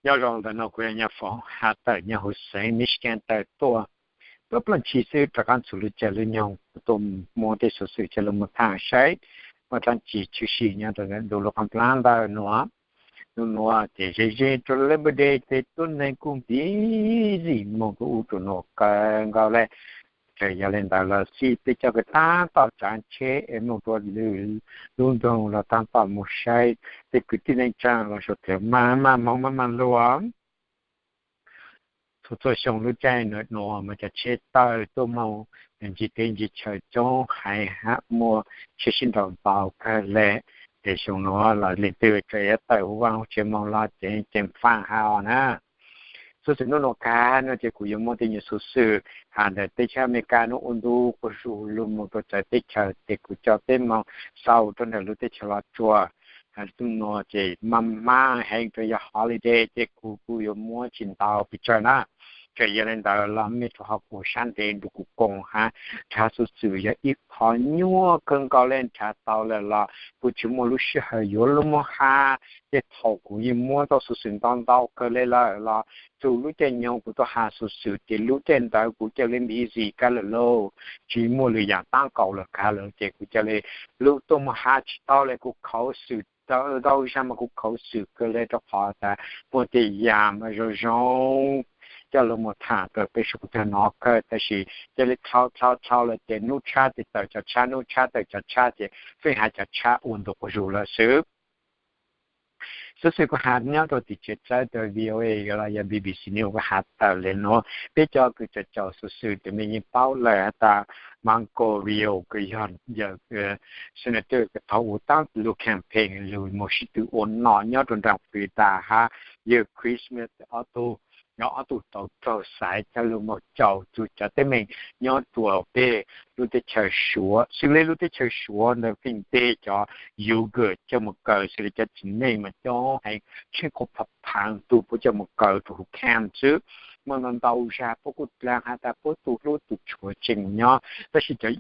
Nyob zoo ntawm no kuv yog Nyaj Foom has tawm nyob huv xeev Michigan tawm tuaj. Pab plaub ntshis xwb rov qab txhua lub caij lub nyoog tuaj muab tej xuv xwm coj los mus tham saib muaj dlaab tsi tshwm sim nyob rau ntawm ntu lub qab plab ntawm nuav. Nub nuav ces ze ze rau Labor Day ces tuab neeg kuj busy moog rua ub rua nuav kawg nkaus le. Txawm yog le ntawd los xij peb cov kws taab tom tsaav tsheb es moog rua lwm lub nroog los taab tom moog saib tej kwv tij neej tsaa los sau thaum maj maj moog maj maj luag. Txhua txhua xyoo lub caij nuav mas cov tsheb tawg tuaj moog ncig teb ncig chaw coob heev hab muaj tsheb sib nraus ntau kawg le. Ces xyoo nuav los leej twg tseem yuav tawm huv vaaj huv tsev moog los ceev ceev faaj hab os na. Xuv xwm nub nuav kag no ces kuv yuav muab tej nyuas xuv xwm has ntawm teb chaws Amelikas nub ua ntu quas zug lug moog rua txawv teb chaws ces kuv coj peb moog xauj rua ntawm lub teb chaws Los Tsuas. Nub nuav ces maj maj heev rua yog holiday ces kuv kuj yuav muab tsi ntau pes tsawg na. Txawm yog le ntawd los mej rua qhov kuv sab ntev nrug kuv koom hab nrhav xuv xwm yog ib qho nyuaj kawg nkaus le nrhav tau lawm los kuv tsi muaj lub sij hawm yuav lug muab has. Ces thaum kuv yeej muab tau xuv xwm ntau ntau kawg le lawm los txug lub caij nyoog kuv tuaj has xuv xwm ces lub caij ntawd kuv ca le busy kag lawm lauj, tsi muaj lwm yaam taab kaum lawm kag lawm ces kuv ca le lug tuaj muab has tsi tau le. Kuv khaus xwm ntau zag mas kuv khaus xwm kawg le rua qhov tas muaj tej yaam mas zoo zoo coj lug mus tham kawg peb suav kuv tag no kawg, tab sis ca le dlhau dlhau dlhau lawm ces nub tshab ces tawm cov tshab, nub tshab tawm cov tshab ces feej has cov tshab ua ntu quas zug lawm xwb. Xuv xwm kuv has nyob rua tim tsev txawb rua VOA los yog BBC News kuv has tawm le nuav, peb cov kws caum xuv xwm tes mej yeej paub lawm has tas Marco Rubio kws yog yawm senator kws thaum ub taab lug campaign lug moog sib tw ua nom nyob rua nraag Florida hab yawg Chris Smith ob tug, yog ob tug tau raug xaiv coj lug moog caum txug cov teeb meem nyob rua peg lub teb chaws Suav. Xws le lub teb chaws Suav ntawd feej nteg cov Uyghur coj moog kaw, xws le cov txiv neej mas coob heev, tsheej qhov phav phav tug puab coj moog kaw rua huv camp xwb. Muaj ntau ntau zag puab kuj dlaag has tas puab tug hlub tug tshuav tseem nyob, tab sis cov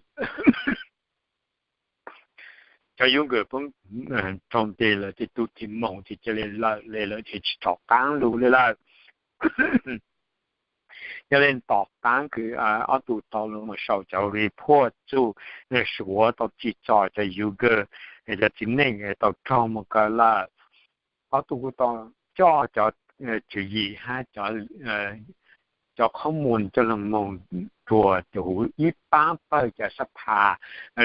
Uyghur puab raug nteg lawm ces tug tsis moog ces ca le lawm le lawm ces tsis rov qaab lug le lawm. Yog le tom qaab kws ob tug tau lug moog sau cov report txug Suav tau tsim txom cov Uyghur, cov txiv neej tau raug moog kaw lawm. Ob tug kuj tau coj cov tswv yim hab cov qhob muas coj lug moog rua huv ib paab pawg cov sab phas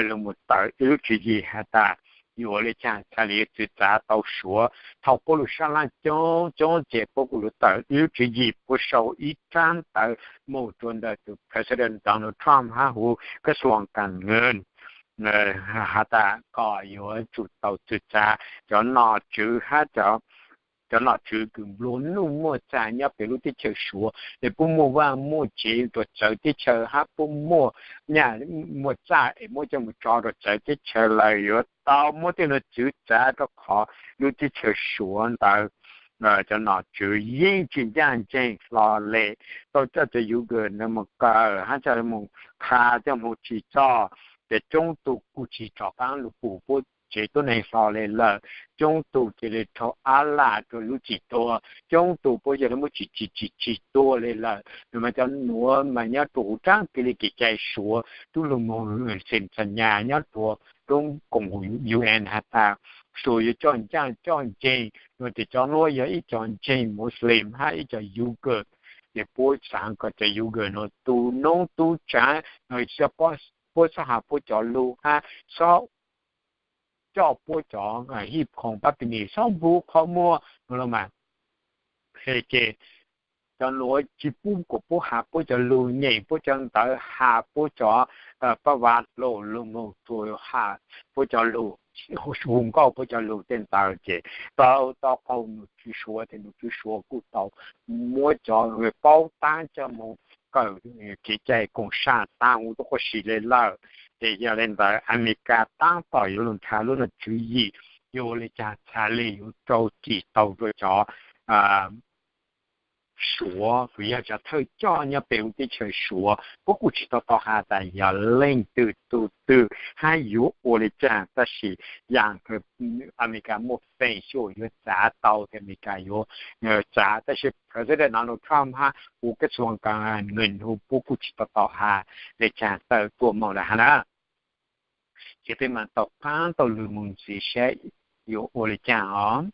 lug moog tawm ib lub tswv yim has tas yuav ua le caag txhaj le yuav txwv txav tau Suav. Thaum puab lug sab laj coob coob ces puab kuj lug tawm ib lub tswv yim, puab sau ib tsab ntawv moog rua ntawm tus President Donald Trump hab huv kas xuam kas nwj has tas kom yuav tsum tau txwv txav cov nom tswv hab cov nom tswv kws nplua nuj muaj txag nyob pem lub teb chaws Suav es puab muaj vaaj muaj tsev rua txawv teb chaws hab puab muaj nyaj muaj txaj es muab coj mus tso rua txawv teb chaws lawm yuav tau muab tej nuav txwv txav rua qhov lub teb chaws Suav ntawd cov nom tswv yeej tsis ncaj nceeg hlo le, tau coj cov Uyghur ntawd mus kaw hab coj mus qha coj mus tsim txom, ces coob tug kuj tsis rov qaab lug pum puab tsev tuab neeg hlo le lawm, coob tug cia le rhaub ab lam rua lub txim tuag, coob tug puab ca le muab tsim tsim tsim tsim tuag le lawm. Nws mas cov nuav mas nyob rua huv dlaab kev le kev cai Suav tub lug moog xeem txhua nyaj nyob rua roob koom UN has tas Suav yuav coj ncaj coj nceeg, nua tias cov nuav yog ib cov nceeg Muslim hab ib cov Uyghur, ces puab xaav kom cov Uyghur nuav tu noob tu tsaav, puab xob has puab cov lug hab xob coj puab cov hib khoom pab pig nis xob npug qhov muag no los mas, ces cov nuav tsis pub kom puab has puab cov lug, nyeem puab cov ntawv, has puab cov pab vav lug lug moog rua, has puab cov lug, hu nkauj puab cov lug tej ntawd ces tau tau qaug nom tswv Suav, ces nom tswv Suav kuj tau muab cov paub taab coj moog kawm kev cai koom sam taag huv tuab quas si le lawm. Ces yog le ntawd Amelikas taab tom yuav lug nrhav lub nom tswv yim yuav ua le caag txhaj le yuav rau txim tau rua cov Suav, kuj yog cov thawj coj nyob pem lub teb chaws Suav, puab kuj tsis tau tau has tas yog leej twg tus twg hab yuav ua li caag, tab sis yaam Amelikas muaj feem xyuam yuav txav tau ces Amelikas yuav txav, tab sis President Donald Trump hab ua kab xuas ka nws hu puab kuj tsis tau tau has li caag tawm tuaj moog lawm hab na. Ces peb maam tau qaab tau lug moog ntxiv saib yuav ua li caag os.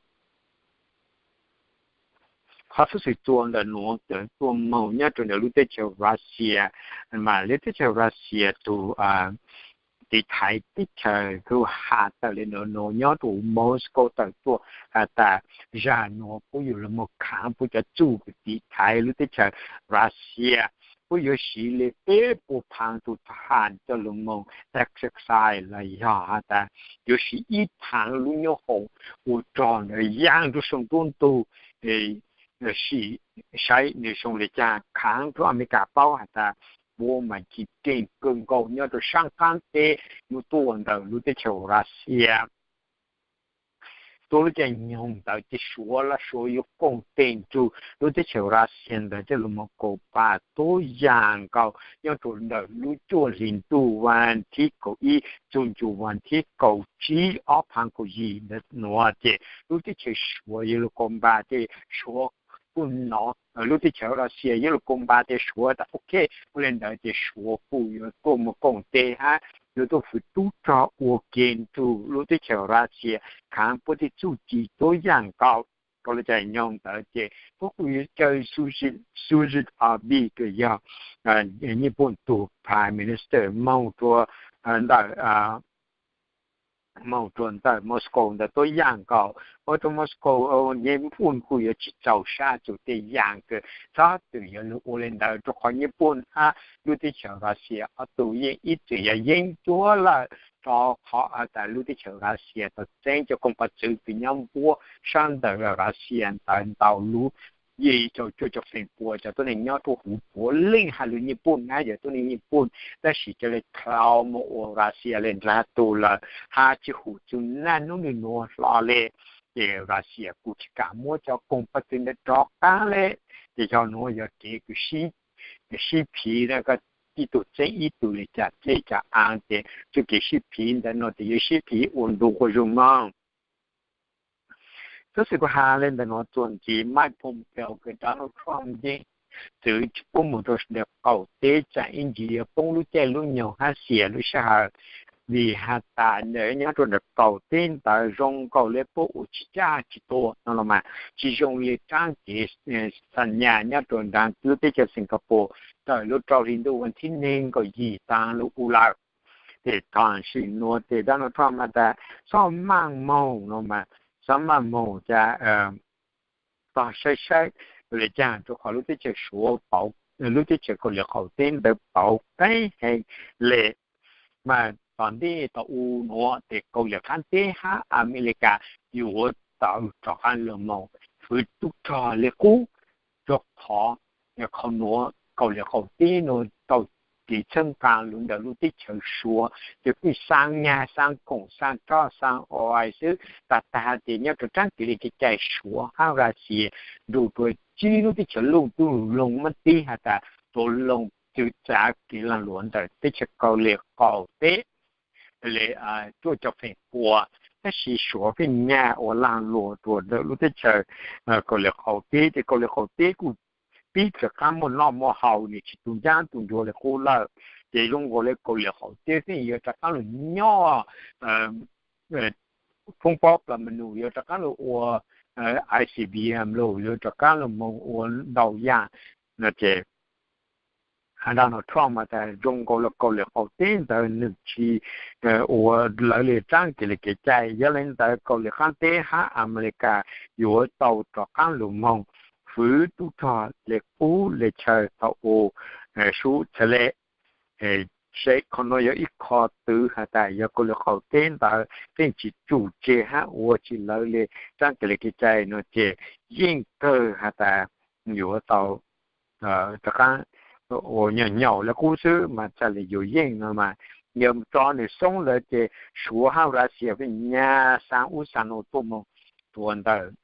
Qhov xub xwm txuas ntawm nuav txawm tuaj moog nyob rua ntawm lub teb chaws Russia, mas lub teb chaws Russia tug tiv thaiv teb chaws tug has tawm le nuav nyob rua Moscow tawm tuaj has tas zag nuav puab yuav lug moog khaav puab cov txuj kws tiv thaiv lub teb chaws Russia. Puab yuav siv le peb puas phaav tug thab ham coj lug moog exercise los yog has tas yuav siv ib phaav lub nyoob hoom ua rog ntawd yaam rua sau nruab ntug, saib nwg zoo le caag khaav rua Amelikas paub has tas puab mas ci keej kawg nkaus nyob rua saab qaab teb yuav tuaj ntawm lub teb chaws Russia. Tuab lub caij nyoog ntawd ces Suav lawm Suav yuav koom tes nrug lub teb chaws Russia ntawd coj lug moog koom pas tuab yaam nkaus nyob rua ntawm lub cuaj hli ntuj vas thib kaum ib txug ncu vas thib kaum tsib ob phaav kaum yim ntawd nuav ces lub teb chaws Suav yuav lug koom pas ces Suav kuj nov lub teb chaws Russia yuav lug koom pas ces Suav tas ok, ua le ntawd ces Suav kuj yuav tuaj moog koom tes hab yuav tuaj fwv tub rog ua ke nrug lub teb chaws Russia khaav puab tej txuj ci tuab yaam nkaus. Rua lub caij nyoog ntawd ces puab kuj yuav caw Shinzo Abe kws yog Nyij Pooj tug Prime Minister moog rua ntawm moog rua ntawm Moscow ntawd tuab yaam nkaus. Ua rua Moscow, Nyij Pooj kuj yuav tsi txaus sab txug tej yaam kws txhob txwm yuav lug ua le ntawd rua qhov Nyij Pooj hab lub teb chaws Russia ob tug yeej ib txwm yog yeeb ncuab lawm rua qhov tas lub teb chaws Russia tau txeeb cov koog pov txwv kws nyob npuab sab ntawm Russia ntawd ntau lub. Yim caum cuaj caum feem pua cov tuab neeg nyob rua huv puav leej has lug Nyij Pooj hab yog tuab neeg Nyij Pooj, tab sis ca le dlhau moog ua Russia le nrag tug lawm hab tsi hum txug naj nub nwg nuav hlo le. Ces Russia kuj tsi kam muab cov koog pov txwv ntawd rov qaab le, ces yog nuav yog kev kws sib phiv, koj ib tug txeeb ib tug le cas txeeb cas aav ces txuj kev sib phiv ntawd nuav ces yuav sib phiv ua ntu quas zug moog. Xub xwm kuv has le ntawm nuav txuas ntxiv, Mike Pompeo kws Donald Trump yeej txwv tsi pub moog rua sawv daws qaum teb tsaam ib ntsis yuav poob lub caij lub nyoog hab xiam lub sij hawm, vim has tas nyob rua ntawm qaum teb ntawd zoo nkaus le puab ua tsi caj tsi tuag no los mas tsi zoo le tsaab kev xa nyas nyob rua nraag lub teb chaws Singapore tawm lub rau hli ntuj vas thib neeg nkaum yim taag lug u lawm. Ces tam sim nuav ces Donald Trump has tas xob maaj moog no mas, xob maaj moog ca tog saib saib le caag rua qhov lub teb chaws Suav pauv, lub teb chaws Kauslim qaum teb ntawd pauv qeeb heev le. Mas tom ntej tom u nuav ces Kauslim qaab teb hab Amelikas yuav tau rov qaab lug moog fwv tub rog le qub, rua qhov qhov nuav Kauslim qaum teb nuav tau kev txhawb nqaa lug ntawm lub teb chaws Suav ces pheej xaa nyag xaa koom xaa rog xaa ua xwb. Tag tag ces nyob rua tsaab kev le kev cai Suav hab Russia nrug rua tsib lub teb chaws luj tub lug loog mab tib has tas tuav loog txwv txav kev laag luam ntawm teb chaws Kauslim qaum teb le cuaj caum feem pua. Tab sis Suav pheej nyag ua laag luam rua ntawm lub teb chaws Kauslim qaum teb ces Kauslim qaum teb kuj pib rov qaab muaj noj muaj haus, nwg tsi tu ncaab tu ncuav le qub lawm. Ces zoo nkaus le Kauslim qaum teb pheej yuav rov qaab lug nyob foob pob plas ma nus, yuav rov qaab lug ua ICBM los yuav rov qaab lug moog ua ntau yaam no ces Donald Trump has tas zoo nkaus le Kauslim qaum teb ntawd nwg tsi ua lawv le tsaab kev le kev cai. Yog le ntawd Kauslim qaab teb hab Amelikas yuav tau rov qaab lug moog fwv tub rog le qub le chaw thaum u sub txhad le. Seb qhov nuav yog ib qho twv has tas yog Kauslim qaum teb ntawd pheej tsi tsum tseg hab ua tsi lawv le tsaab kev le kev cai no ces yeej kawg has tas yuav tau rov qaab ua nyaum nyaum le qub xwb mas txhaj le yug yeej no mas. Yog tso nwg xoob lawm ces Suav hab Russia pheej nyag xaa ub xaa nuav tuaj moog rua ntawm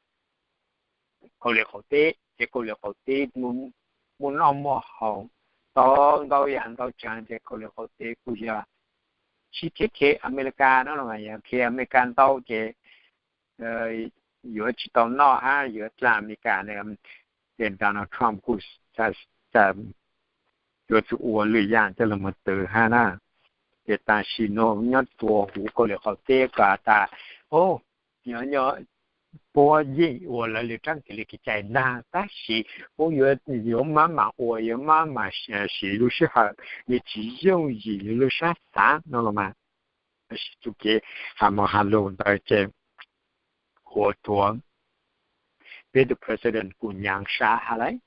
Kauslim qaum teb. ces Kauslim Qaum Teb muaj noj muaj haus ntau ntau yam ntau tsav, ces Kauslim Qaum Teb kuj yog sib khib khib Amelikas no los mas, yog khib Amelikas ntau ces yuav tsis tau noj hab yuav dlaag Amelikas na. Ces Donald Trump kuj yuav tsum ua lwm yam coj los mus twv hab na. Ces tam sim nuav nyob rua huv Kauslim Qaum Teb ko tas, o, puab yeej ua lawv lub tsab kev li kev cai ntag, tab sis puab yuav, yuav maj mam ua, yuav maj mam siv lub sij hawm, yuav tsis yooj yim li lub sab xaav no los mas. Tab sis txuj kev has mos has lug ntawd ces ua rua peb tug president kuj nyaav sab has lawm,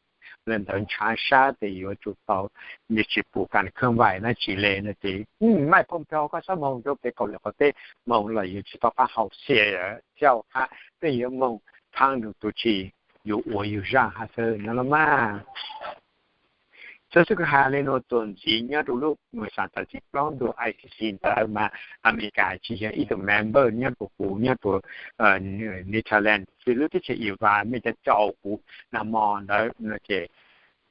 le ntawd ntshav sab tes yuav tsum tau, yuav tsis pum kam khab vais dlaab tsi le no ces, Mike Pompeo, koj txhob moog rua peb Kauslim Qaum Teb, moog los yuav tsis tau qaab hau xia, txhaj hab peb yuav moog thaab nug tus tsi yuav ua yug zaaj has xwb no los mas. Txawm xwb kuv has le nuav txuas ntxiv nyob rua lub xaav tawm txij plaub ntug I C C ntawd mas Amelikas tsis yog ib tug member nyob rua kuv nyob rua Netherlands, txij lub teb chaws Iran mej cov caum kuv nag mo ntawd no ces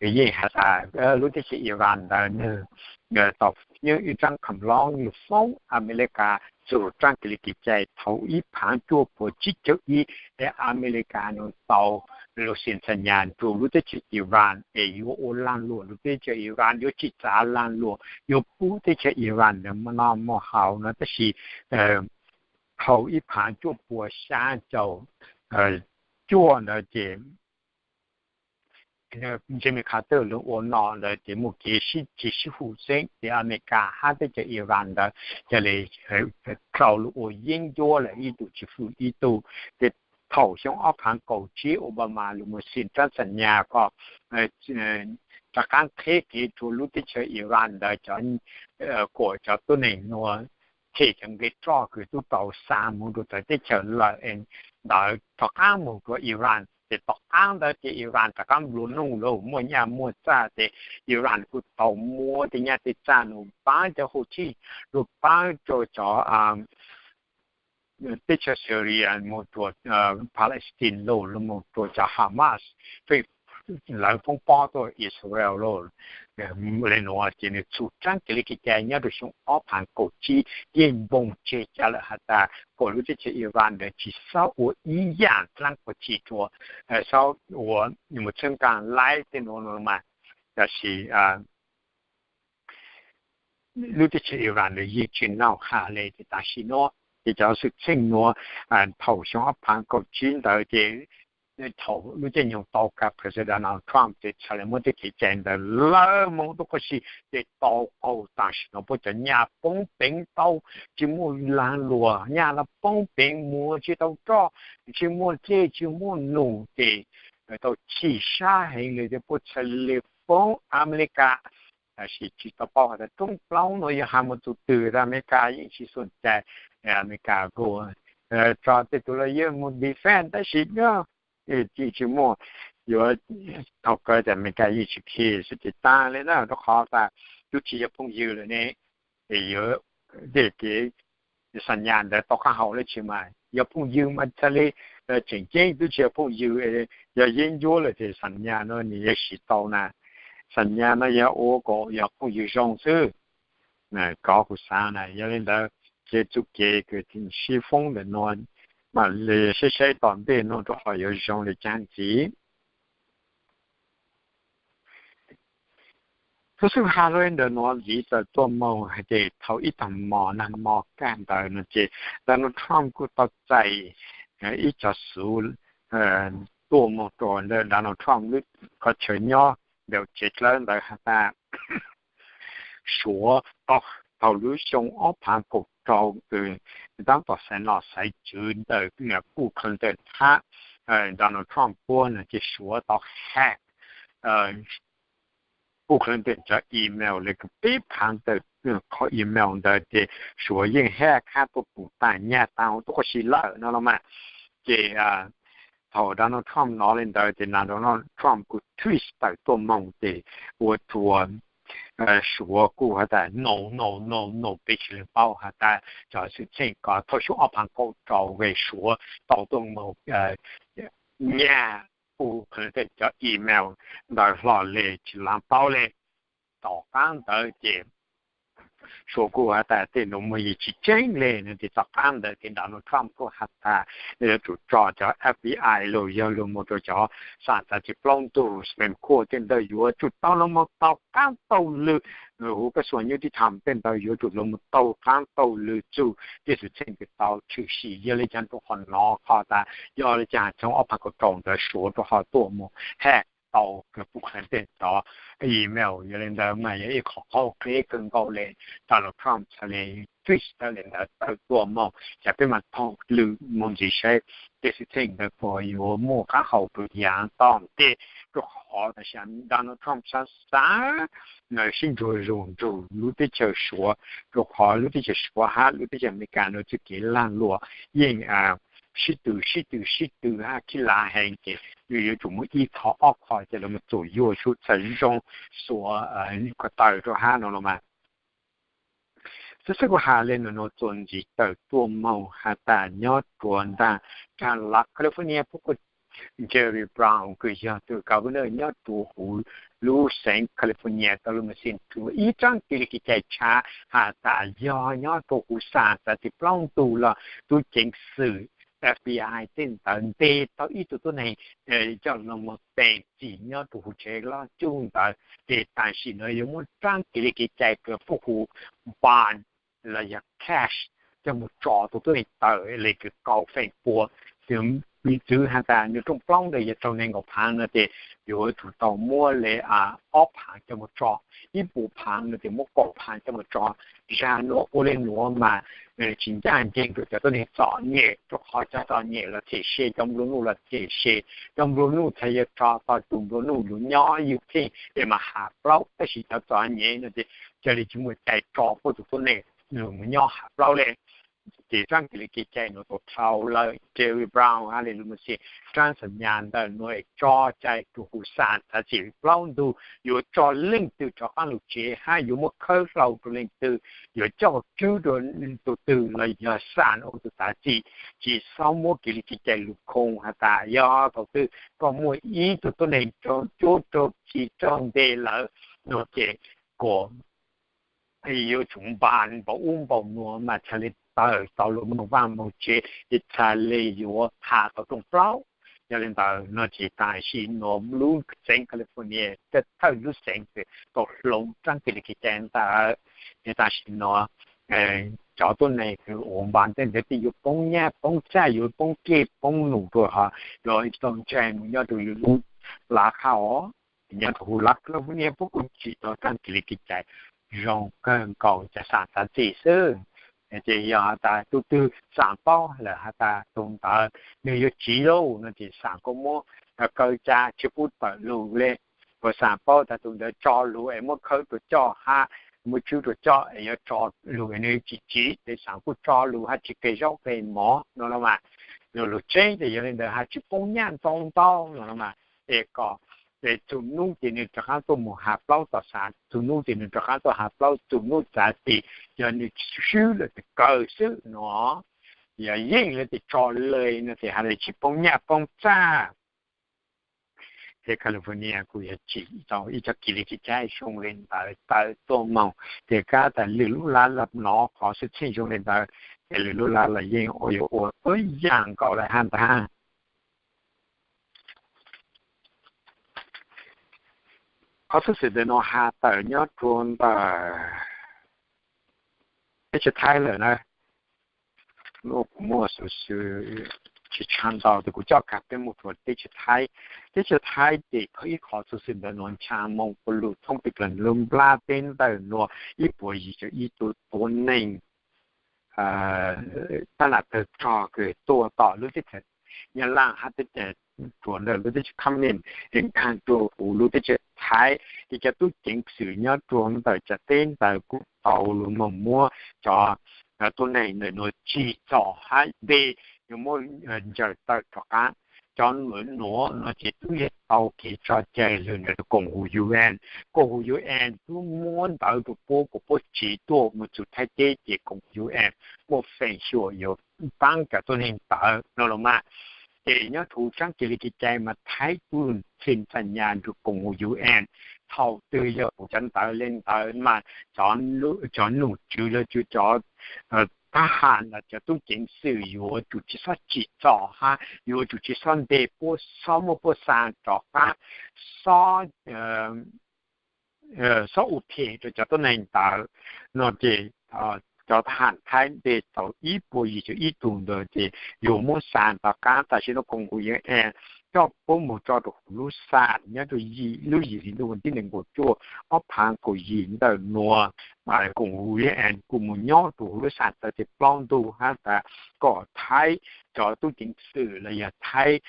yeej has tas lub teb chaws Iran ntawd nwg tau nyob ib tsab kham loob lug foob Amelikas txug tsab kev li kev cai thaum ib phaav cuaj puas tsib caug ib, es Amelikas nwg tau lug xiv ntxhas nyas rua lub teb chaws Iran es yuav ua laag luam lub teb chaws Iran, yuav tsim txav laag luam, yuav pub teb chaws Iran ntawd muaj noj muaj haus no, tab sis thaum ib phaav cuaj puas xya caum cuaj ntawd ces Jimmy Carter lug ua no ntawd ces muaj kev sib txig sib hum xeeb ces Amelikas hab teb chaws Iran ntawd ca le dlhau lug ua yeeb ncuab lawm ib tug tsis hwm ib tug. Ces thaum xyoo ob phaav kaum tsib Obama lug mus xiv tsab xas nyas kom rov qaab qheb kev rua lub teb chaws Iran ntawd, kuas cov tuab neeg nuav them cov nqe roj kws tub tau xa moog rua txawv teb chaws lawm ntawd rov qaab moog rua Iran. Ces tom qaab ntawd ces Iran rov qaab nplua nuj lug muaj nyaj muaj txaj ces Iran kuj tau muab tej nyaj tej txaj nuav paab cov Houthi, lug paab rua cov teb chaws Syria moog rua Palestine lug, lug moog rua cov Hamas, pheej lawv foob pob tuaj Israel lug. Le nuav ces nwg txug tsab kev li kev cai nyob rua xyoo ob phaav kaum tsib yeej npoog tseg ca lawm has tas kom lub teb chaws Iran ntawd tsis xob ua ib yaam dlaab puas tsi rua, xob ua mus txhawb nqaa laib tej nuav no mas. Tab sis lub teb chaws Iran ntawd yeej tsi noj has le. Ces tam sim nuav ces cov xwm txheej nuav, thaum xyoo ob phaav kaum tsib ntawd ces thaum lub caij nyoog tau kag President Donald Trump ces txhad le muab tej kev cai ntawd lawv moog tub qub si ces tau qaug. Tam sim nuav puab cov nyaj poob peev tau, tsi muaj laag luam, nyaj lawv poob peev, muag tsi tau roj, tsi muaj dlej tsi muaj num ces tau chim sab heev le ces puab txhad le foob Amelikas. Tab sis tsi tau paub has tas roob plaub nuav yog has mus txug twg tas Amelikas yeej tsi xom cai. Amelikas kuj tso tej tug lawyers mus defend tab sis yeej tsi muaj, yuav thaum kawg tas Amelikas yeej tsi khi xwb ces taag le na, rua qhov tas tub tsi yog phooj ywg lawm ne, es yuav tej kev xas nyas ntawd tau qaab hau le tsi mas yog phooj ywg mas txhad le tseem ceeb, tub tsi yog phooj ywg, yog yeeb ncuab lawm ces xas nyas no nwg yuav siv tau na. Xas nyas no yog ua kom yog phooj ywg zoo xwb. Kov kuv xaav na, yog le ntawd ces txuj kev kws sib foob ntawm nuav mam le saib saib tom ntej nuav rua qhov yuav zoo le caag ntxiv. Tub xwb has le ntawm nuav ntxiv tawm tuaj moog hais tias thaum ib taag mos nag mos kag ntawd no ces Donald Trump kuj tau txais ib co xuv tuaj moog rua ntawm Donald Trump lub qhov chaw nyob ntawm tsev dlawb ntawd has tas Suav tau, thaum lub xyoo ob phaav kaum rau kws taab tom xaiv nom xaiv tswv ntawm kuj Clinton hab Donald Trump puab no ces Suav tau hack kuj Clinton cov email le kws peb phaav ntawm qhov email ntawd ces Suav yeej hack hab puab pum taag nyag taag tub qub si lawm no los mas. Ces thaum Donald Trump nov le ntawd ces Donald Trump kuj tweet tawm tuaj moog ces ua rua Suav kuj has tas no no no no, peb tsi le paub has tas cov xwm txheej ko thaum xyoo ob phaav kaum rau Suav tau tuaj moog nyag puj qhia tej cov email ntawd hlo li tsis lav paub li. Tom qab ntawd ces Suav kuj has tas tej no muaj yeej tsis tseeb li no ces tom qab ntawd ces Donald Trump kuj has tas yuav tsum tso cov F B I los yog los mus rau cov xam txav txim plaub ntug Supreme Court tej ntawd yuav tsum tau los mus tau qab tau lw. Huv kab xuas nyuj tib tham tej ntawd yuav tsum los mus tau qab tau lw txug tej xwm txheej kws tau tshwm sim yog li cas rau qhov no qhov tas yog li cas xyoo ob phav kaum rau ntawd Suav rau qhov tuaj mus ha tau kws puj qhia tej cov email yog li ntawd mas yog ib qhov qauj qhib kawg nkaus li. Donald Trump txhad li twj tawm li ntawd tawm tuaj mus ces peb mam taug lw mus ntxiv saib tej xwm txheej ntawd puas yuav muaj qab hau rau yav tom ntej. Rau qhov tam sim Donald Trump xav xav sib ntsuag zus nrug lub teb chaws Suav, rau qhov lub teb chaws Suav hab lub teb chaws Amelikas no txuj kev lag luam yeej sib tw sib tw sib tw hab khib lav heev ces nws yuav tsum muaj ib qho ob qho ces los txuas yuag txhua txhia zoo xuas ko taw rau hab no los mas. Xwb xwb kuv has li no no txuas ntxiv tawm tuaj moog has tas nyob rua ntaag California puab kuj Jerry Brown kws yog tug governor nyob rua huv lub xeev California tau lug mas xij rua ib tsaab kev li kev cai tshav has tas yog nyob rua huv xam txav txim plaub ntug los tub ceev xwm F B I tej ntawd ntes tau ib tug tuab neeg coj lug moog teem txim nyob rua huv tsev loj cuj ntawd ces tam sim no yuav muab tsaab kev li kev cai kws puab hu bond los yog cash coj moog tso tug tuab neeg tawm le kws kaum feem pua. Ces piv txwv has tas nws rooj plaub ntawd yog rau neeg nkaum phaav no ces yuav tsum tau muab le ob phaav coj moog tso, ib puas phaav no ces muab kaum phaav coj moog tso. Zag nuav ua le nuav mas tsis ncaj nceeg rua cov tuab neeg txom nyem rua qhov cov txom nyem los them se, cov nplua nuj los them se. Cov nplua nuj txhad yuav tso tog tug nplua nuj yuav nyob ywj pheej es mas has plaub, tab sis cov txom nyem no ces ca le tsis muaj cai tso puab tug tuab neeg moog nyob has plaub le. Ces tsaab kev li kev cai nuav tau dhau lawm. Jerry Brown hab le lug mas xij tsaab xam nyas ntawm nuav es tso cai rua huv xam txav txim plaub ntug yuav tso leej twg rov qaab lug tsev hab yuav muab khawb hlau rua leej twg, yuav coj tswb rua tug twg los yog xam ua tug txav txim. Tsis xob muab kev li kev cai lug khoo has tas yog thaum twg koj muaj ib tug tuab neeg raug cuab raug khi raug ntes lawm no ces kom yuav tsum npaj npaum ub npaum nuav mas txhad le tawm tau lug moog vaaj moog tsev es txhad le yuav has tau rooj plaub. Yog le ntawd no ces tam sim nuav lub xeev California thawj lub xeev kws tau hloov tsaab kev li kev cai ntawd es tam sim nuav cov tuab neeg kws ua npaj tej ntawd twb yuav poob nyaj poob txag, yuav poob kej poob num rua hov, yuav tau ntseeg mus nyob rua lub lav qhab os. Nyob rua huv lav California puab kuj tsim tau tsaab kev li kev cai zoo kawg nkaus cov xam txav txim xwb. Ces yog has tas tug twg xam paub lawm has tas tug ntawd nwg yuav tsiv lauj no ces xam kuj muab kaw ca tsis pub tawm lug le. Ua xam paub tas tug ntawd tso lug es muab khawb rua coj hab muab tswb rua coj es yuav tso lug es nwg tsis tsiv ces xam kuj tso lug hab tsis qia zaub qia mov no los mas. Lug tseeb ces yog le ntawd hab tsis poob nyaj ntau ntau no los mas. Es kom txug nub ces nwg rov qaab tuaj mus has plaub tom xam, txug nub ces nwg rov qaab tuaj has plaub, txug nub txav txim yog nwg swb lawm tes kaw xwb no. Yog yeej le tes tso le no ces has le tsis poob nyaj poob txag. Ces California kuj yog tsim tau ib co kev li kev cai zoo le ntawd tawm tuaj moog. Ces kab tas lwm lub lav los nov qhov xwm txheej zoo le ntawd, ces lwm lub lav los yeej ua yuav ua tuab yaam nkaus le hab ntag. Qhov xwm txheej ntawm no has tawm nyob rua ntawm teb chaws Thaib lawm na. Kuv muaj xov xwm tsis tshaj ntau tes kuv coj kag peb mus rua teb chaws Thaib. Teb chaws Thaib ces ib qhov xov xwm ntawm no ncha moo puv lug thoob plig plag lug nplaj teb ntawm nuav ib puas yim caum ib tug tuab neeg tab nam tawg rog kws tuaj tom lub teb chaws Nyab Laj hab teb chaws rua ntawm lub teb chaws Kham Meem es nkaag rua huv lub teb chaws Thaib. Ces cov tub ceev xwm nyob rua ntawm cov teb ntawd kuj tau lug moog muab cov tuab neeg ntawm nuav tsim txom hab ntes yuav muab ncaws tawm rov qab. Cov nuav no ces tub yog tau kev tso cai lug ntawm koom huv U N. Koom huv U N tub muab ntawv rua puab kuas puab tsiv tuaj mus txug Thaib teb ces koom huv U N muaj feem xyuam yuav paab cov tuab neeg ntawd no los mas. Ces nyob rau sab kev li kev cai mas Thaib tub xeem txaj nyas nrug koom haum U N, thaum twg yog kuv cov ntawv le ntawd mas cov nom tswv los yog cov thab ham los cov tub ceev xwm yuav tsum tsis txhob tsim txom hab yuav tsum tsis txhob ntes puab, txhob muab puab xa rov qab, txhob txhob ua phem rau cov tuab neeg ntawd no ces cov thab ham Thaib ntes tau ib puas yim caum ib tug ntawd ces yuav muab xa rov qab. Tam sim no koom haum U N coj puab mus tso rau huv lub xam nyob rau yim lub yim hli ntuj vas thib nees nkaum cuaj ob phav kaum yim ntawm nuav, koom haum U N kuj mus nyob rau huv lub xam tau ces plaub ntug hab tas kom Thaib cov tub ceev xwm los yog Thaib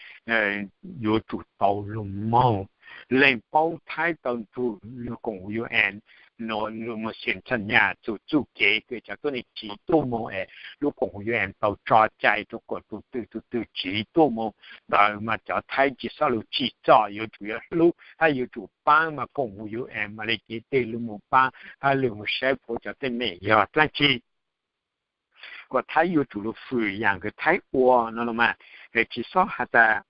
yuav tsum tau lug moog. Leej paub Thaib tau nrug lug koom haum U N no, lug moog xeem txaj nyas txug txuj kev kws cov tuab neeg tsiv tuaj moog es lub koom haum U N tau tso cai rau kom tug twg tug twg tsiv tuaj moog ntawd mas cov Thaib tsis txhob lug tsim txom, yuav tsum yuav hlub hab yuav tsum paab mas koom haum U N mas le kev twg lug moog paab hab lug moog saib puab cov teeb meem yog dlaab tsi. Kom Thaib yuav tsum lug fwm yaam kws Thaib ua no los mas, tsis txhob has tas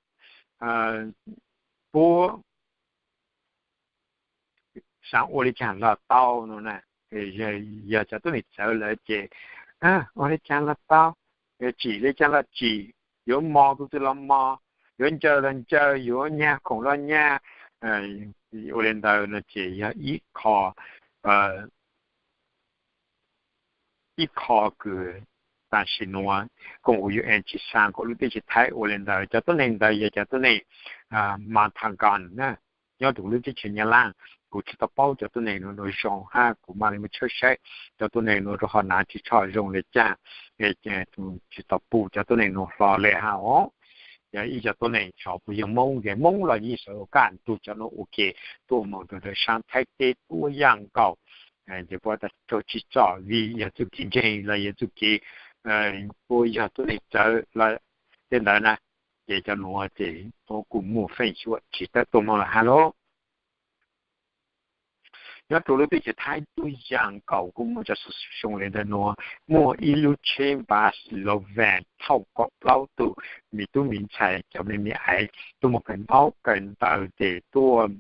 puab xaav ua le caag los tau no na. Yog cov tuab neeg txawv lawm ces ua le caag los tau, tsim le caag los tsim, yuav mos tug twg los mos, yuav ncaws los ncaws, yuav nyag khoom los nyag. Ua le ntawd no ces yog ib qho ib qho kws tam sim nuav koom haum U N tsis xaav kom lub teb chaws Thaib ua le ntawd. Cov tuab neeg ntawd yog cov tuab neeg Matagal na, nyob rau lub teb chaws Nyab Laj. Kuv tsis tau paub cov tuab neeg nuav zoo hab kuv mam li muab tshawb saib cov tuab neeg nuav rau qhov hnav tsis tshua zoo le caag, tsis tau pum cov tuab neeg nuav hlo le hab os. Yog ib cov tuab neeg tso puas yog Moob, Moob los yeej sawv daws kam nrug cov nuav ua ke tuaj moog rau saab Thaib teb tuab yaam nkaus. Ces puab tas raug tsim txom vim yog txuj kev ntseeg los yog txuj kev puab yog tuab neeg txawv los tej ntawd na. Ces cov nuav ces puab kuj muaj feem xyuam tsis tawm tuaj moog lawm hab lauj. Nyob rau lub teb chaws Thaib tuab yaam nkaus kuj muaj cov xov xwm zoo le ntawm nuav, muaj ib lub tsheb bus lug van thauj kaum plaub tug me tub me ntxhais cov me me aiv tuaj moog kawm ntaub kawm ntawv ces tuaj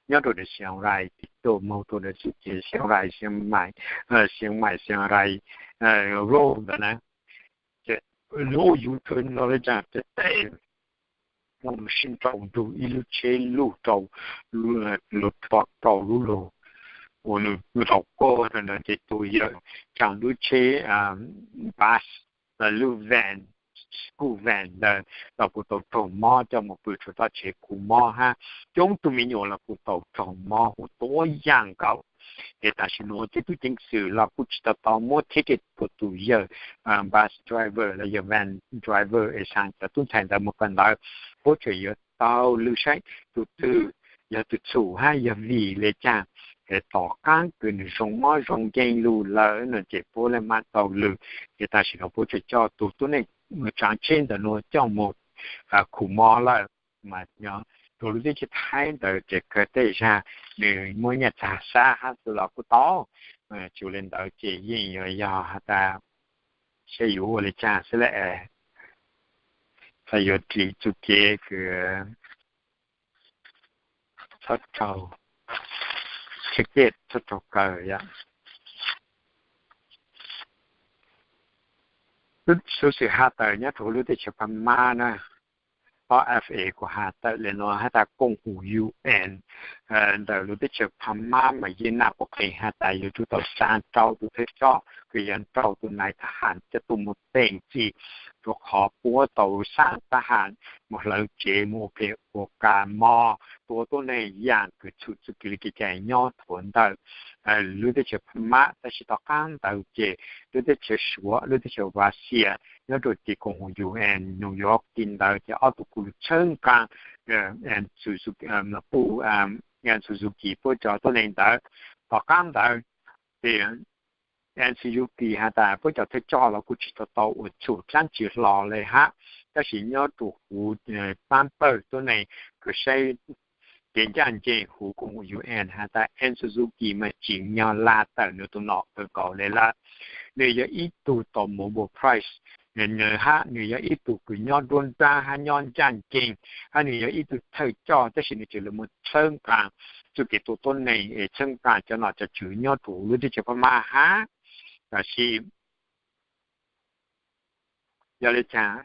nyob rau ntawm Xiav Rais, tuaj moog rau ntawm txuj kev Xiav Rais, Xiav Mai, Xiav Mai, Xiav Rais road ntawd na. Ces lub U-turn no le caag ces tej ua sib nrau nrug ib lub tsheb luj rau, luj rau rau lub lug, ua nws rau koj rau ntawd ces tug yawg caag lub tsheb bus, lub van, school van ntawd los kuj tau raug mob coj mus pw rua toj tsev kuj mob hab coob tug me nyuam los kuj tau raug mob huv tuab yaam nkaus. Ces tam sim nuav tej tub ceev xwm los kuj tsis tau tau muab ticket rua tug yawg bus driver los yog van driver es xaa cov tub ntxhais ntawd moog kawm ntawv. Puab tseem yuav tau lwm saib tug twg yog tug txhum hab yog vim le caag, tom qaab kws nws zoo mob zoo nkeeg lug lawm no ces puab le maam tau lwm. Ces tam sim nuav puab tseem coj tug tuab neeg tsaav tsheb ntawm nuav coj moog khu mob lawm. Mas nyob rua lub teb chaws Thaib ntawd ces kawg tej zag nws muaj nyaj txag sab hab xwb los kuj tau. Tsis le ntawd ces yeej yuav yog has tas saib yuav ua le caag xwb le, has yuav ris txuj kev kws txhob raug ticket, txhob raug kaw yom. Xov xwm has tas nyob rua lub teb chaws Phab Mab na, ob F A kuj has tawm le nuav has tas koom haum U N ntawm lub teb chaws Phab Mab mas yeej nam quas qees has tas yuav tsum tau xaa rau tug thawj coj kws yog nrau tug nais thab ham coj tuaj moog teem txim, rua qhov puab tau xaa thab ham moog hlawv tsev moog ua phem ua ka mob, tua tuab neeg yaam kws txhum txuj kev le kev cai nyob thuav ntawm lub teb chaws Phab Mab. Tab sis tom qaab ntawd ces lub teb chaws Suav, lub teb chaws Vaxias nyob rua tim koom haum U N New York tim ntawd ces ob tug kuj lug txhawb nqaa Aung San Suu Kyi, puab cov tuab neeg ntawd. Tom qaab ntawd ces Aung San Suu Kyi has tas puab cov thawj coj los kuj tsis tau tau ua txhum dlaab tsi hlo le hab. Tab sis nyob rua huv paab pawg tuab neeg kws saib kev ncaj nceeg huv koom haum U N has tas Aung San Suu Kyi mas tsim nyog la tawm nws tug nom kawg nkaus le lawm. Nws yog ib tug tau Nobel Prize hab nws yog ib tug kws nyob nruab nrab hab nyob ncaaj nceeg, hab nws yog ib tug thawj coj, tab sis nws tseem lug moog txhawb nqaa txuj kev tu tuab neeg, txhawb nqaa cov nom cov tswv nyob rua lub teb chaws Phab Mab hab. Tab sis yog le caag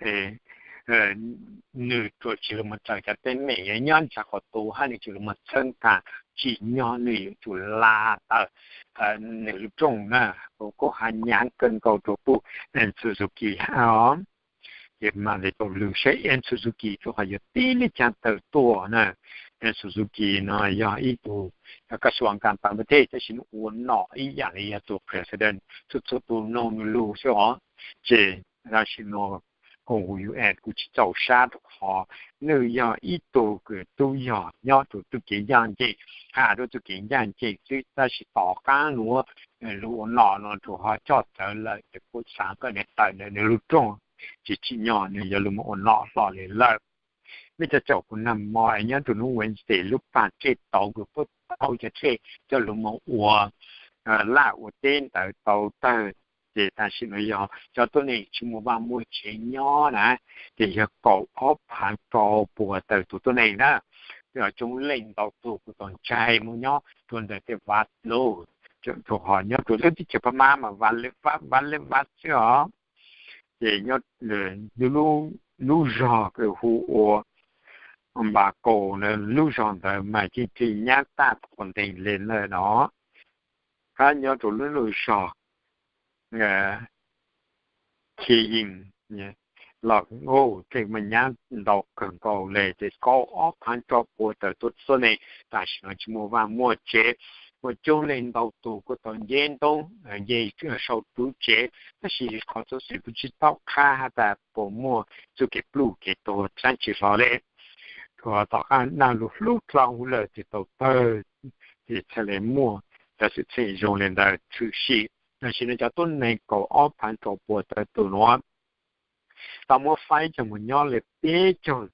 nws tsuas tsi lug moog raws cov teeb meem nyob ntsa qhov tu hab nws tseem lug moog txhawb nqaa tsim nyog nws yuav tsum laa tawm nws lub rooj na. Kuv kuj has nyaav kawg nkaus rua puj Suzuki hab os. Ces mam le tau lug saib Suzuki rua qhov yuav tib le caag tawm tuaj na. Suzuki no yog ib tug koj suav nkaag tawm ma tej, tab sis nws ua nom ib yaam le yog tug president, txhua txhua tug noog nws lug xwb os. Ces tam sim no koom U S kuv tsi txaus sab rua qhov nws yog ib tug kws tub yog nyob rua txuj kev ncaaj nceeg, has rua txuj kev ncaaj nceeg xwb, tab sis tom qaab nuav lug ua nom no rua ho coj txawv lawm ces kuv xaav kom nws tawm ntawm nws lub rooj, tsi tsim nyog nws yuav lug moog ua nom hlo le lawm. Mej cov caum kuv nag mo es nyob rua nub Wednesday lub paag tsej tauv kws puab tau cov tsej coj lug moog ua laj ua teb ntawd tau tawg, ces tam sim no yog cov tuab neeg tsi muaj vaaj muaj tsev nyob na, ces yog kaum ob phaav rau puas tawm tus tuab neeg na. Coob leej ntau tug kuj tau ntshai moog nyob rua ntawm tej vav lug, rua qhov nyob rua lub teb chaws Phab Mab mas vav le vav xwb os. Ces nyob lub zog kws hu ua Npakaus na, lub zog ntawd mas yeej tseem nyab tag quas nteeg le lawm no. Hab nyob rua lub lub zog Khiv Yees los kuj tseem mas nyab ntau kawg nkaus le, ces kaum ob phaav rau puas tawm tus tuab neeg. Tam sim no tsis muaj vaaj muaj tsev, muaj coob leej ntau tug kuj tau nce ntoo nce sau ruv tsev, tab sis qhov xov xwm kuj tsis tau qha has tas puas muaj txuj kev pluj kev tuag dlaab tsi hlo le. Rua tom qab naj lug hlub dlhau huv lawm ces tau tawg, ces txhaj le muaj cov xwm txheej zoo le ntawd tshwm sim. Tam sim no cov tuab neeg kaum ob phaav rau puas tawm tus nuav tau muab faib coj mus nyob le peb caug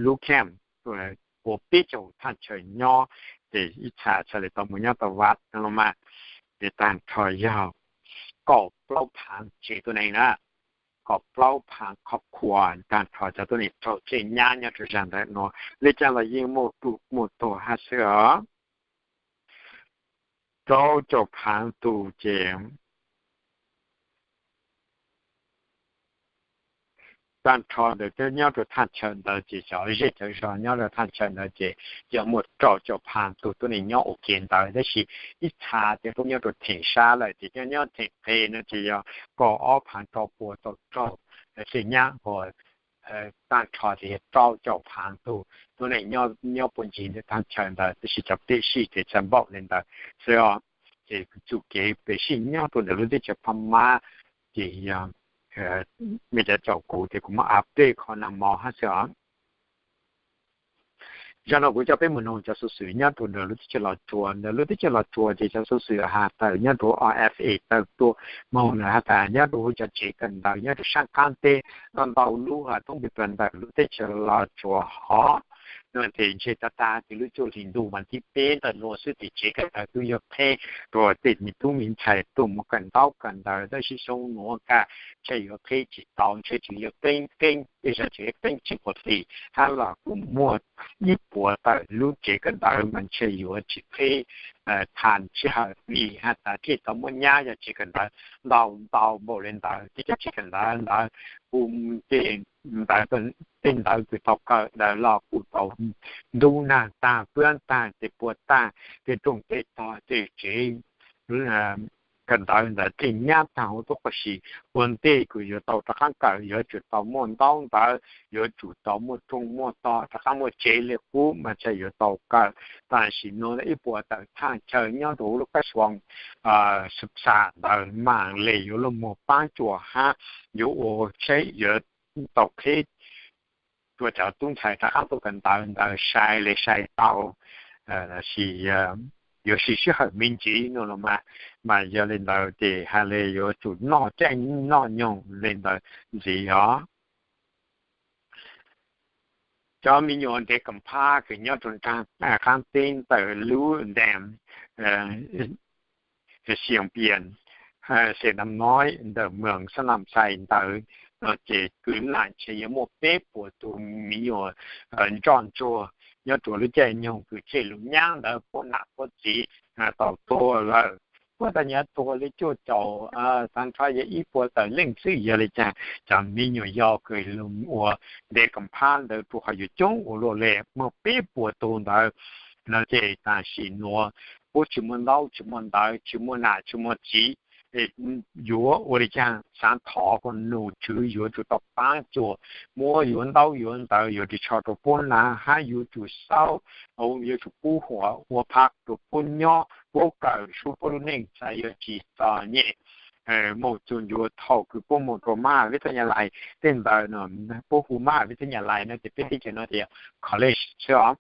lub camp, ua peb caug thaj chaw nyob, ces ib txha txhaj le tau mus nyob tau vav no los mas, ces tag nrho yog kaum plaub phaav tsev tuab neeg na, kaum plaub phaav qhov qhuas tag nrho cov tuab neeg raug tsej nyab nyob rau zag ntawm nuav. Le caag los yeej muaj pluj muaj tuag hab xwb os. Rau caum phaav tus ces tag nrho ntawd twb nyob rau thaj chaw ntawd ces cov zej cov zog nyob rau thaj chaw ntawd ces yog muaj rau caum phaav tus tuab neeg nyob ua ke ntawd, tab sis ib txha ces kuj nyob rau theem sab lawm, ces nyob nyob theem qe no ces yog kaum ob phaav rau puas tau raug tsej nyab, tag nrho ces yog rau caum phaav tus tuab neeg nyob puag ncig ntawm thaj chaw ntawd, tab sis cov peb sij ces txhaj npaum le ntawd xwb os. Ces txuj kev peb sij nyob rau ntawm lub teb chaws Phab Mab ces yog mej cov caum kuv ces kuv muab update qhov nag hmo hab xwb os. Zag no kuv coj peb mus noog cov xov xwm nyob rau ntawm lub teb chaws Los Tsuas. Ntawm lub teb chaws Los Tsuas ces cov xov xwm has tawm nyob rau R F A tawm tuaj moog na has tas nyob rau cov tsev kawm ntawv nyob rau saab qaab teb ntau ntau lub has toob pes pas ntawm lub teb chaws Los Tsuas hov no ces ntshe tag tag ces lub cuaj hlis ntuj vas thib peb ntawm nuav xwb ces tsev kawm ntawv twb yuav qheb rua tej me tub me ntxhais tuaj mus kawm ntaub kawm ntawv, tab sis xyoo nuav kag ntshe yuav qheb tsis tau, ntshe tseem yuav qeeb qeeb, tej zag tseem yuav qeeb tsis puas hlis hab los kuj muaj ib puas tawm lub tsev kawm ntawv mas ntshe yuav tsis qheb tag sij hawm vim has tas thiaj tau muab nyab yog tsev kawm ntawv ntau ntau npaum le ntawd, tej cov tsev kawm ntawv ntawd kuj tej ntawv, tej ntawv kws tau kawm ntawd los kuj tau ntub nag tag, pab tag, tej puas tag, tej rooj tej tog, tej tsev kawm ntawv ntawd tej nyab tag huv tub quas si. Ua ntej kws yuav tau rov qaab kawm yuav tsum tau muaj ntaub ntawv, yuav tsum tau muaj rooj muaj tog, rov qaab muaj tsev le qub mas txhaj yuav tau kawm. Tam sim no ib puas tawm thaj chaw nyob rau lub kab suav Xub Xas ntawd maam le yuav luag muag paab tsuas hab yuav ua saib yuav tau qheb rua cov tub ntxhais rov qaab tuaj kawm ntawv ntawd sai le sai tau, sis yuav siv sij hawm me ntsis no los mas, mas yog le ntawd ces has le yuav tsum noj caij noj nyoog le ntawd ntxiv os. Cov me nyuam ntev kam phab kws nyob rau nraag qaab teb ntawm lub ntees Xias Pias Xeem Nam Noib ntawm moos Xab Nam Xais ntawd no ces kwv nam ntshe yuav muaj peb puas tus me nyuam ntsoj ntsuag nyob rua lub caij nyoog kws tsheej lug nyaab ntawd puab nam puab txiv tau tuag lawm. Puab tau nyav tuag li cuaj caum, tag nrho yog ib puas tawm leej xwb. Yog li caag cov me nyuam yaus kws lug ua ntev kom phab ntawd rua qhov yuav coob ua luaj le, muaj peb puas tug ntawd no ces tam sim nuav puab tsis muaj ntaub tsis muaj ntawv, tsis muaj nam tsis muaj txiv, yuav ua li caag? Xaav thov kom num tswv yuav tsum tau paab cuam, muab yuav ntaub yuav ntawv yuav ris tsho rua puab nam hab yuav tsum xauj, yuav tsum pub huam ua phab rua puab nyob, puab kawm sub puab lub neej xav yuav tsis txom nyem. Moog txug ncuav thaum kws puab moog rua Maha Vitvayalais tej ntawd no, puab hu Maha Vitvayalais no ces peb teb chaws no tias college xwb os.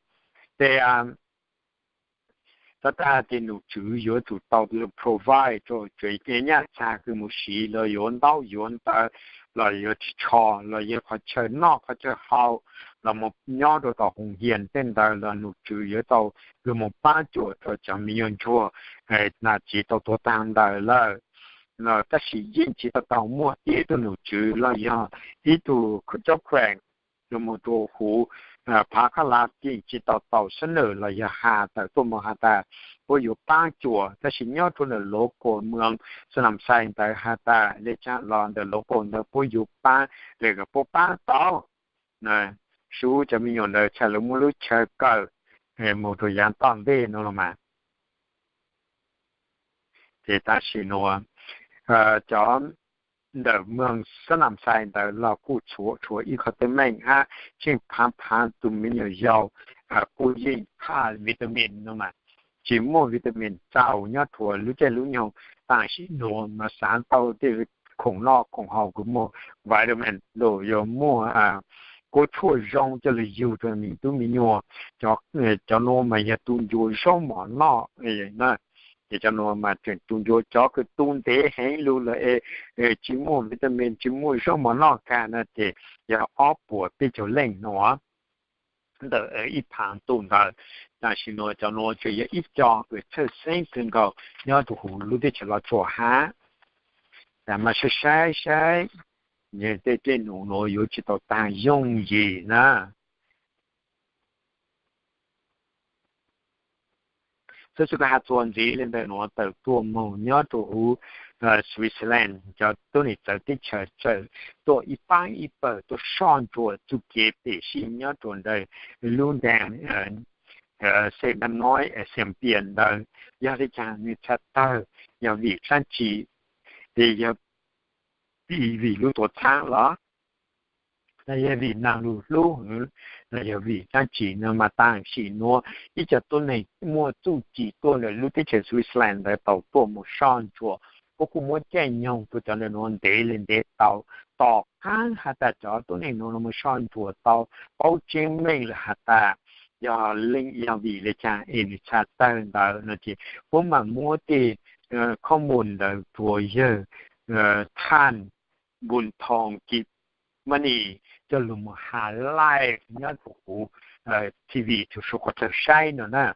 Ces tag tag ces num tswv yuav tsum tau provide rua tsev nyaj txag kws moog siv los yuav ntaub yuav ntawv los yuav ris tsho los yog qhov chaw noj qhov chaw haus los moog nyob rua tom hoos hias tej ntawd los num tswv yuav tau kws moog paab cuam rua cov me nyuam ntsuag nam txiv tau tuag taag ntawd lawm. Tab sis yeej tsis tau tau muaj ib tug num tswv los yog ib tug cov kheem lug moog rua huv phav qab lav yeej tsis tau tau sab nawm los yog has tawm tuaj moog has tas puab yuav paab cuam. Tab sis nyob rua ntawm local moos Xab Nam Xais ntawd has tas le caag los ntawm local ntawd puab yuav paab le kom puab paab tau sub cov me nyuam ntawd txhaj le muaj lub chaw kawm moog rua yaav tom ntej no los mas. Ces tam sim nuav cov ntawm moos Xab Nam Xais ntawd los kuj txhua txhua ib qhov teeb meem hab tsheej phaav phaav tug me nyuam yaus kuj yeej thaj vitamin no mas, tsis muaj vitamin txaus nyob rua lub caij lub nyoog tam sim nuav mas xaav tau tej khoom noj khoom haus kws muaj vitamin lug yuav muaj kuab tshuaj zoo coj lug yug rua me tub me nyuam. Cov nuav mas yog tu ncua zaub mov noj na, ces cov nuav mas tseem tu ncua cov kws tu ntev heev lug lawm es tsis muaj vitamin tsis muaj zaub mov noj kag na ces yog ob puas peb caug leej nuav ntawm ib phaav tug ntawd. Tam sim nuav cov nuav tsuas yog ib co kws txhawj xeeb kawg nkaus nyob rua huv lub teb chaws Los Tsuas hab. Mas saib saib saib tej dlej num nuav yuav tsis tau taag yooj yim na. Xwb xwb koj has txuas ntxiv le ntawm nuav tawm tuaj moog nyob rua huv Switzerland, cov tuab neeg txawv teb chaws txawm tuaj ib paab ib pawg tuaj soj ntsuam txuj kev pem sij nyob rua ntawm lub ntaag Xeem Nam Noib Xeem Pias ntawd. Yog le caag nwg txhaj tawg? Yog vim dlaab tsi? Es yog vim lub tuam txhaab los? Los yog vim naag lug hlub? Los yog vim dlaab tsi no mas tam sim nuav ib co tuab neeg muaj txuj ci tuaj ntawm lub teb chaws Switzerland ntawd tau tuaj moog soj ntsuam. Puab kuj muab caij nyoog rua cov ntawm nuav ntev le ntev tau, tom qaab has tas cov tuab neeg nuav moog soj ntsuam tau paub tseeb meej lawm has tas yog leej yog vim le caag es nwg txhaj tawg ntawd no ces puab mam muab tej khob moos ntawd rua yawg Than Bun Thong Kip Mani coj lug moog has live nyob rua huv T V rua suav qhov chaw saib no na.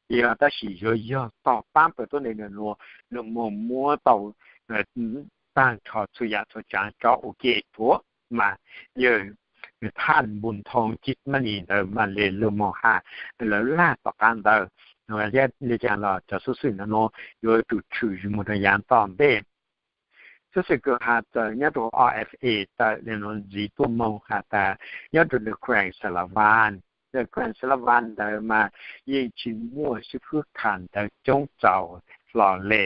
Yog tab sis yuav yog tog paab pawg tuab neeg nuav lug moog muab tau taag nrho txhua yaam txhua tsaav rov ua ke tuav mas yawg Than Bun Thong Kip Mani ntawd mam le lug moog has lawv laj tom qaab ntawd. Le caag los cov xub xwm ntawd nuav yuav tsum tshwm moog rua yaav tom ntej. Xub xwm kws has txawm nyob rua O F A tawm le nuav ntxiv tuaj moog has tas nyob rua ntawm Grand Salavan, ntawm Grand Salavan ntawd mas yeej tsis muaj sib fwb kha ntawv coob txaus hlo le.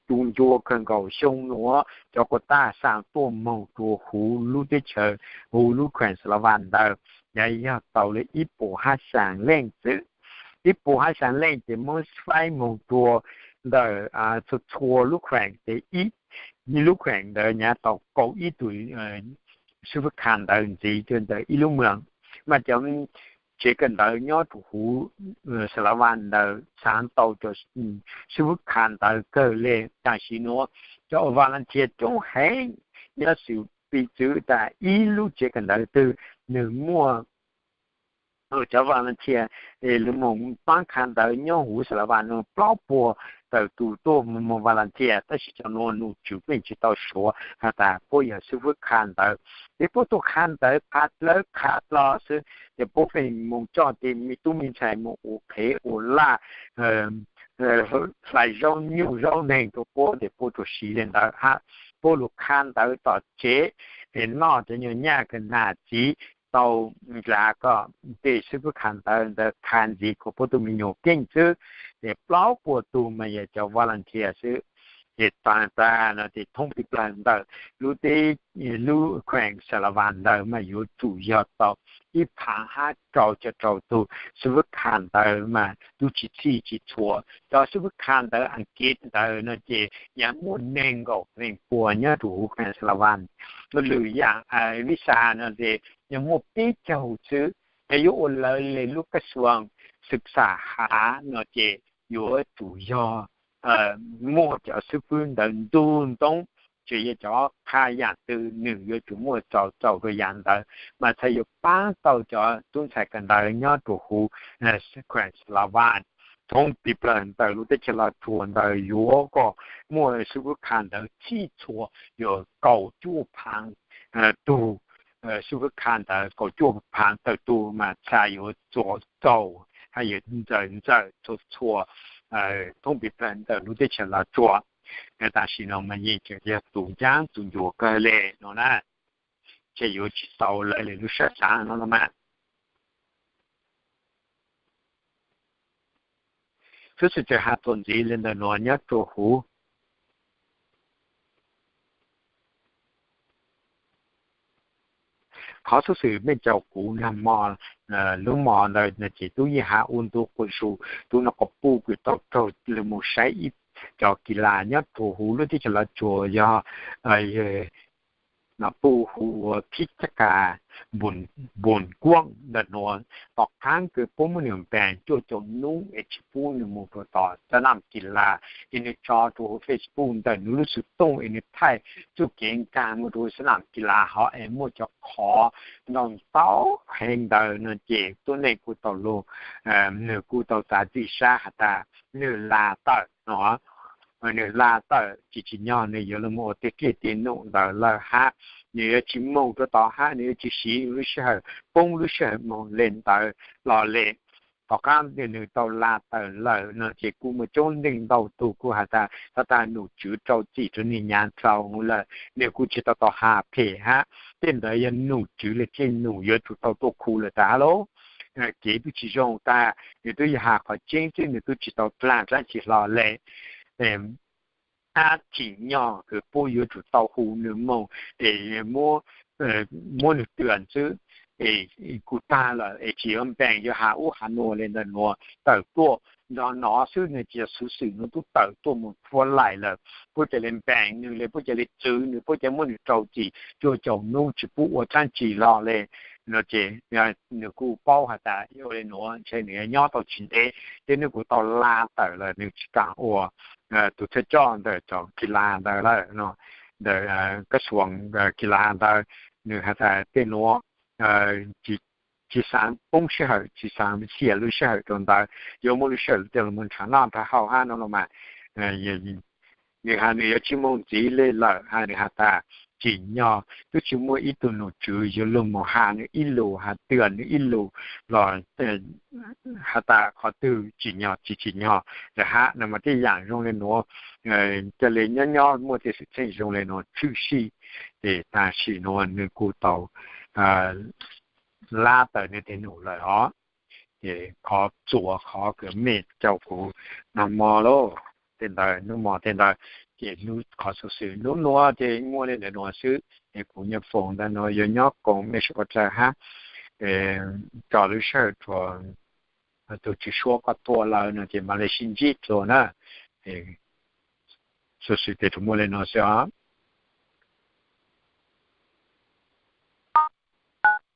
Tu ncua kawg nkaus xyoo nuav cov kuas taj xaa tuaj moog rua huv lub teb chaws, huv lub Grand Salavan ntawd, yog tau le ib puas hab xaa leej xwb. Ib puas hab xaa leej ces muab faib moog rua ntawm txhua txhua lub kheem ces ib lub kheem ntawd nyav tau kaum ib tug sib fwb kha ntawv ntxiv rua ntawm ib lub moos. Mas cov tsev kawm ntawv nyob rua huv Salavan ntawd xaav tau cov sib fwb kha ntawv kawg le. Tam sim nuav cov volunteer coob heev, yog xws piv txwv tas ib lub tsev kawm ntawv twg nwg muaj cov volunteer, lawv mus paab kha ntawv nyob huv Xas Las Vas no plaub puas tawm tus tuaj mus volunteer, tab sis cov nuav nom tswv pheej tsis tau suav has tas puab yog xwb fwb kha ntawv. Ces puab tuaj kha ntawv kha dlawb kha dlo xwb, ces puab pheej mus coj tej me tub me ntxhais mus ua qhev ua laj, hlais zaub nyuj zaub neeg rua puab, ces puab tsuas siv le ntawd hab. Puab lug kha ntawv tom tsev, es noj cov nyuag nyaj kws nam txiv tau nrhav kom tej xwb fwb kha ntawv ntawd kha ntxiv kom puab tug me nyuam keej xwb. Ces plaub puas tug mas yog cov volunteer xwb. Ces taag taag no ces thoob plig plawg ntawm lub teb, lub kheem Xas Las Vas ntawd mas yuav tsum yog tau ib phaav hab rau caum rau tug xwb fwb kha ntawv mas tub tsis txhij tsis txhua. Cov xwb fwb kha ntawv Askiv ntawd no ces yog muaj neeg nkaum neeg puas nyob rua huv kheem Xas Las Vas. Lwm yaam visa no ces yog muaj peb caug xwb, yog yuav ua lawv le lub kab xuam xwm xam hav no ces yuav tsum yog muaj cov xwb fwb ntawd ntug ntoob, tsis yog cov qha yaam twg nwg yuav tsum muaj txaus txaus rua yaam ntawd mas txhad yuav paab tau cov tub ntxhais kawm ntawv nyob rua huv kheem Xas Las Vas. Thoob plig plawg ntawm lub teb chaws Los Tsuas ntawd yuav kom muaj xwb fwb kha ntawv txhij txhua, yuav kaum cuaj phaav tug xwb fwb kha ntawv, kaum cuaj phaav tawm tug mas txhad yuav txaus txaus hab yuav ntxaws ntxawm txhua txhua thoob plig plawg ntawm lub teb chaws Los Tsuas. Tam sim no mas yeej tseem yog tus ncaab tus ncuav kawg le no na, ces yuav tsis tau lawv le lub sab xaav no los mas. Xov xwm tseem has txuas ntxiv le ntawm nuav nyob rua huv. Qhov xov xwm mej caum kuv nag mo, lub mo ntawd no ces tub yeej has ua ntu quas zug, tub no quas puj kws tau raug lug mus saib ib cov kis las nyob rua huv lub teb chaws Los Tsuas yog puj hu ua Phib Cab Kas Npus Kuab ntawm nuav. Tom qaab kws puab muab nwg npeeg cuaj caum nub es tsis pub nwg mus rua tom xab nam kis las, es nwg tso rua huv Facebook ntawm nwg lub xov tooj es nwg thaij txuj kev nkaag mus rua huv xab nam kis las hov es muaj cov qhov ntau ntau heev ntawd no ces tuab neeg kuj tau lug, nwg kuj tau txav txim sab has tas nwg laj tawm no, nwg laj tawm tsis tsim nyog nwg yuav lug mus ua tej kiag tej num ntawd lawm hab, nwg yuav tsis moog rua tod hab nwg yuav tsis siv lub sij hawm, poob lub sij hawm moog le ntawd los le. Tom qaab nwg tau laj tawm lawm no ces kuj muaj coob leej ntau tug kuj has tas, has tas num tswv rau txim rua nwg nyav dlhau lawm, nwg kuj tsis tau tau has phem hab. Tej ntawd yog num tswv le caij num yuav tsum tau tuaj khu lawm tas hab lauj. Kev tub tsis zoo tas, nwg tub yog has qhov tseeb xwb nwg tub tsis tau dlaag dlaab tsi hlo le. Ab, tsim nyog kws puab yuav tsum tau hu nwg moog es muab nwg twam xwb es kuj tag lawm es tsis yuav npeeg yuav has ub has nuav le ntawm nuav tawm tuaj. Nrog nov xwb nwg tsis yog xuv xwm nuav tub tawm tuaj mus puab laim lawm, puab ca le npeeg nwg le, puab ca le txwv nwg, puab ca muab nwg rau txim cuaj caum nub tsis pub ua dlaab tsi hlo le no ces nwg kuj paub has tas ua le nuav ntshe nwg yuav nyob tau tsis ntev, ces nwg kuj tau laj tawm lawm, nwg tsis kaam ua tus thawj coj ntawm cov kis las ntawd lawm no, ntawm kab xuas kis las ntawd. Nwg has tas tej nuav tsis xaav poob sij hawm, tsis xaav xiam lub sij hawm rua ntawd, yuav muab lub sij hawm tej lug moog nrhav noj nrhav haus hab no los mas. Nwg has nwg yuav tsis moog ntxiv le lawm, has nwg has tas tsim nyog tub tsis muaj ib tug num tswv yuav lug moog has nwg ib lus, has twam nwg ib lus los has tas qhov twg tsim nyog tsis tsim nyog lawm hab no mas. Tej yaam zoo le nuav, ca le nyob nyob muaj tej xwm txheej zoo le nuav tshwm sim, ces tam sim nuav nwg kuj tau laj tawm nwg tej num lawm os. Ces qhov txuas qhov kws mej caum kuv nag mo lauj, tej ntawd nub mo tej ntawd, ces qhov xuv xwm nub nuav ces muaj le ntawm nuav xwb. Es kuv nyuam foom ntawm nuav yuav nyob koom mej sawv daws hab, tso lub sij hawm rua tus tswv suab koj tuaj lawm no ces mam le sib ntsib dlua na. Xuv xwm tes tsuas muaj le nuav xwb os.